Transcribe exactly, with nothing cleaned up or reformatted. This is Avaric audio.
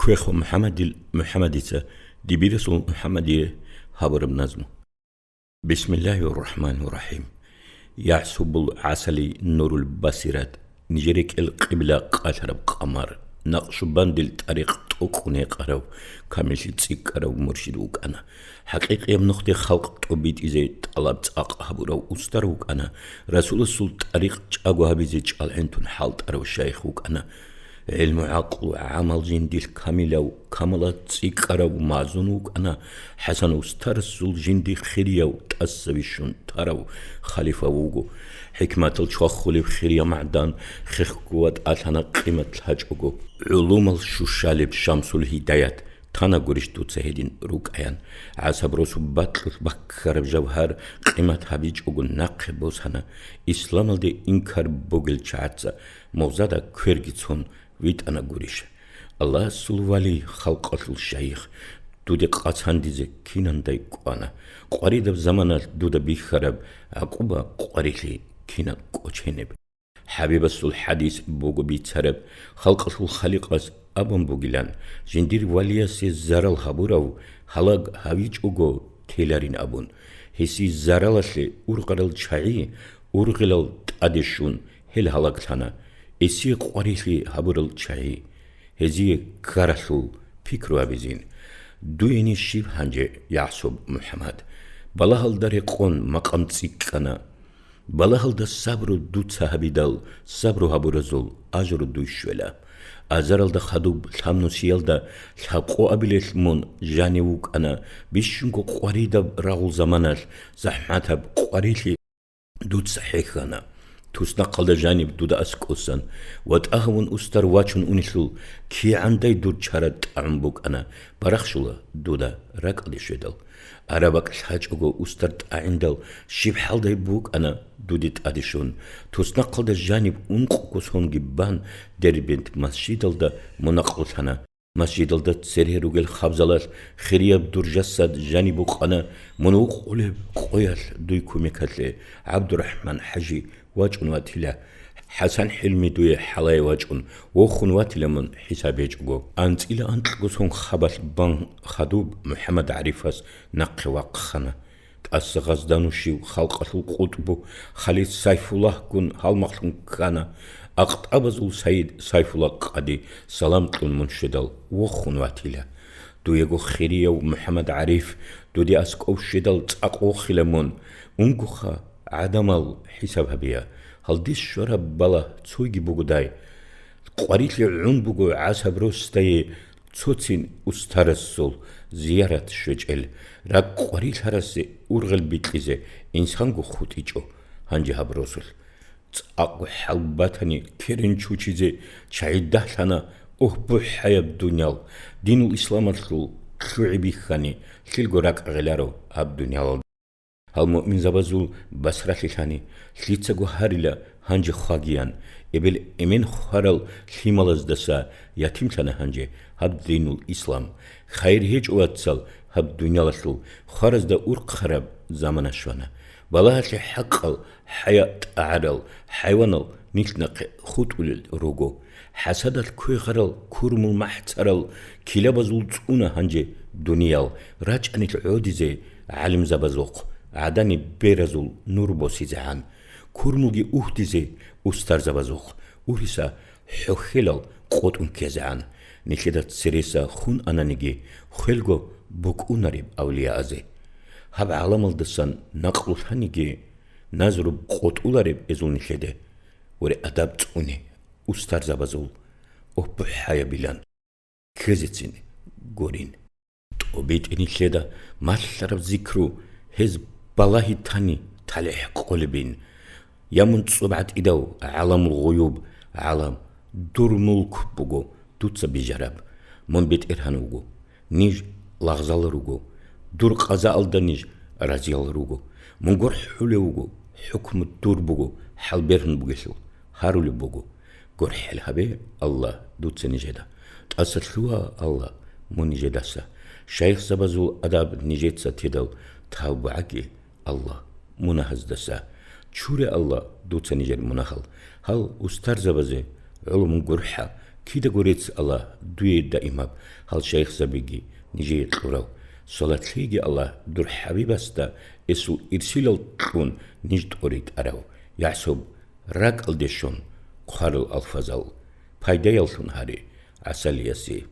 Квехо МухӀаммадил МухӀаммадица дибирасул МухӀаммадие гьабураб назму. Бисмиллагьир рахӀманир рахӀим. ЯгӀсубул гӀасали нурул басират, нижер рекӀел къибла къалъараб къамар, Накъшубандил тӀарикъ тӀокӀун гьекъарав, камиллъи цӀикӀкӀарав муршид вукӀана. ХӀакъикъияб нухде халкъ тӀобитӀизе тӀалаб цӀакъ гьабурав устар вукӀана, Расуласул тӀарикъ чӀаго гьабизе чӀалгӀентун хӀалтӀарав шайх вукӀана. ГӀилму-гӀакълу-гӀамал жиндилъ камилав, камалат цӀикӀкӀарав мазун вукӀана. ХӀасан устарасул жинди хирияв, тӀаса вищун тарав халифа вуго. ХӀикматал чвахулеб хирия магӀдан хехго ватӀалъана къимат лъачӀого. ГӀулумал щущалеб Шамсул Гьидаят тана гурищ дуца гьедин рукӀаян. ГӀасаб росу бакьулъ баккараб жавгьар къимат гьабичӀого нахъе босана. Исламалде инкар бугел чагӀаца мугъзада кверги цун витӀана гурищ. Аллагьасул вали, халкъалъул шайих, дуде къацандизе кинандай кӀвана. Къваридаб заманалъ дуда бихьараб гӀакъуба къварилъи кинаб кӀоченеб. ХӀабибасул хӀадис буго бицараб, халкъалъул Халикъас абун бугилан, жиндир валиясе зарал гьабурав гьалаг гьавичӀого теларин абун. Гьесие заралалъе ургъарал чагӀи ургъилал тӀаде щун, гьел гьалаглъана, эсие къварилъи гьабурал чагӀи, гьезие ккаралъул пикру гьабизин. Дуени щиб гьанже, ЯгӀсуб МухӀаммад? Балагьалда рекъон макъам цӀикӀкӀана. Балагьалда сабру дуца гьабидал, сабру гьабуразул ажру дуй щвела. Азаралда хадуб лъабнусиялда лъабкъоабилелъ мун жанив вукӀана, бищунго къваридаб рагъул заманалъ захӀматаб къварилъи дуца хӀехьана. Туснахъалда жаниб дуда аскӀосан ватӀа гьавун устар вачун унелъул, кигӀандай дур чара тӀагӀун букӀана, барахщула дуда ракӀалде щведал. Арабакь лъачӀого устар тӀагӀиндал щиб хӀалдай букӀана дуде тӀаде щун. Туснахъалда жаниб ункъго сонги бан, Дербент масжидалда мун акълулъана. Масжидалда церге ругел хабзалалъ хирияб дур жасад жаниб букъана, мун вукъулеб къоялъ дуй кумекалъе ГӀабдурахӀман-хӀажи вачӀун ватила. ХӀасан-ХӀилми дуе хӀалае вачӀун вохун ватила мун хӀисаб гьечӀого. АнцӀила анкьго сон хабалъ бан хадуб МухӀаммад-ГӀарифас нахъе вахъана. ТӀаса гъазда нушив халкъалъул къутӀбу Халид Сайфуллагьгун гьалмагълъун ккана. Ахтабазул сайид Сайфуллагь къади салам кьун мун щведал вохун ватила. Дуего хирияв МухӀаммад-ГӀариф, дуде аскӀов щведал цӀакъ вохила мун. Унгоха, гӀадамал, хӀисаб гьабия, гьалдис щвараб балагь цойги бугодай. Къварилъи гӀун буго гӀасаб росдае цоцин устарасул зиярат щвечӀел, ракӀ къварилъарасе ургъел бикьизе инсанго хутӀичӀо гьанже гьаб росулъ. ЦӀакъго хӀал батани, керен чучизе чагӀи дагьлъана, огь, бухӀаяб дуниял, динул исламалъул лъугӀи бихьани, лъилго ракӀ гъеларо гьаб дуниялалда. Гьал муъминзабазул басралъи лъани, лъицаго гьарила гьанже хвагиян, эбел-эмен хварал лъималаздаса ятимлъана гьанже гьаб динул ислам. Хайир гьечӀо, вацал, гьаб дуниялалъул хваразда урхъараб замана щвана. Балагьалъе хӀакъал хӀая тӀагӀарал хӀайванал нилъ нахъе хутӀулел руго. ХӀасадалъ квегъарал курмул махӀцӀарал килабазул цӀуна гьанже дуниял, рачӀанил гӀодизе гӀалимзабазухъ, гӀадани беразул нур босизегӀан. Курмулги угьдизе устарзабазухъ, уриса хӀухьелал къотӀун ккезегӀан. Нилъеда цереса хун ананиги, хвелго букӀунареб авлияазе. Гьаб гӀаламалдасан накълулъаниги, назруб къотӀулареб эзул нилъеде. Уре адаб цӀуне, устарзабазул, огь, бухӀаябилан ккезецин гурин. ТӀобитӀи нилъеда малъараб зикру, гьез балагьи тани талихӀ къолебин. Я мун цӀоб гӀатӀидав, гӀаламул гъуюб, гӀалам, дур мулк буго дуца бижараб. Мун бетӀергьан вуго. Ниж лагъзал руго, дур къазаалда ниж разиял руго. Мун гурхӀулев вуго, хӀукму дур буго, хӀалбергьун бугелъул, гьарулеб буго. ГурхӀел гьабе, Аллагь, дуца нижеда. ТӀаса лъугьа, Аллагь, мун нижедаса. Шайихзабазул адаб нижеца тедал тавбугӀаги, Аллагь, мунагьаздаса. Чуре, Аллагь, дуца нижер мунагьал. Гьал устарзабазе гӀоло мун гурхӀа, Кидаго рецц, Аллагь, дуе даимаб гьал шайихзабиги нижее кьурав. Салат лъейги, Аллагь, дур ХӀабибасда эсул ирсилал кьун ниж тӀоритӀарав. ЯгӀсуб, ракӀалде щун хъварал алфазал пайдаяллъун гьаре гӀасалиясе.